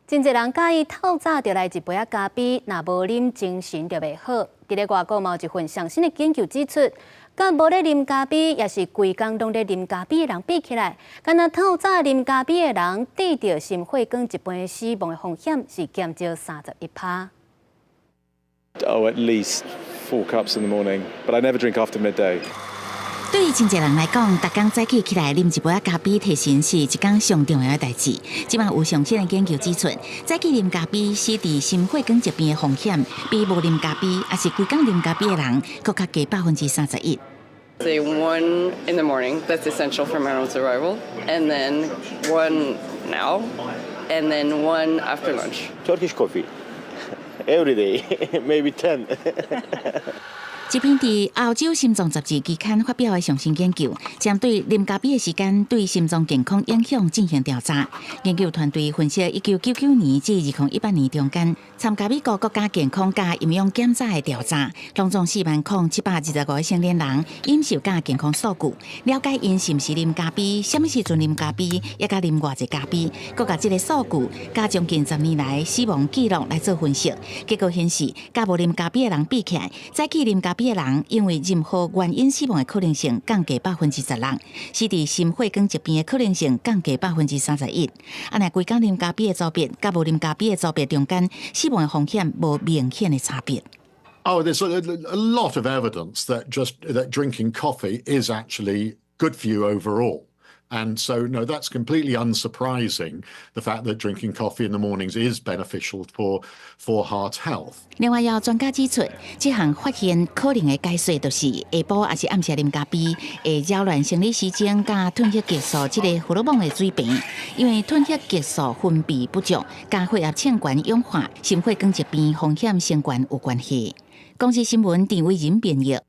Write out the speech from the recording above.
真濟人佮意透早就來一杯仔咖啡，若無啉精神就袂好。佇咧外國嘛有一份上新的研究指出，佮無咧啉咖啡，抑是規工攏咧啉咖啡的人比起來，干焦透早啉咖啡的人，得著心血管疾病死亡的風險是減少31%。 Oh, at least four cups in the morning, but I never drink after midday. 對於真濟人來講，逐工早起起來啉一杯仔咖啡提神是一工上重要的代誌。這擺有上新的研究指出，早起啉咖啡使得心血管疾病的風險，比無啉咖啡抑是規工啉咖啡的人，閣較低31%。 Say one in the morning, that's essential for my own survival, and then one now, and then one after lunch. Turkish coffee every day, maybe 10. 這篇佇歐洲心臟雜誌期刊發表的上新研究，針對啉咖啡的時間對心臟健康影響進行調查。研究團隊分析1999年至2018年中間參加美國國家健康佮營養檢查的調查，攏總40,725個成年人飲食佮健康數據，了解𪜶是毋是啉咖啡，啥物時陣啉咖啡，抑佮啉偌濟咖啡，閣共這个數據佮將近10年來死亡記錄來做分析。結果顯示，佮無啉咖啡的人比起來，早起啉咖啡的人，因為任何原因死亡的可能性降低16%，死佇心血管疾病的可能性降低31%。啊，若規工啉咖啡的組別，佮無啉咖啡的組別中間，死亡的風險無明顯的差別。 Oh, there's a lot of evidence that just that drinking coffee is actually good for you overall. And so, no, that's completely unsurprising, the fact that drinking coffee in the mornings is beneficial for heart health. 另外，有專家指出，這項發現可能的解說就是下晡抑是暗時啉咖啡，會擾亂生理時鐘佮褪黑激素這个荷爾蒙的水平，因為褪黑激素分泌不足，佮血壓升懸氧化、心血管疾病風險升懸有關係。公視新聞陳偉仁編譯。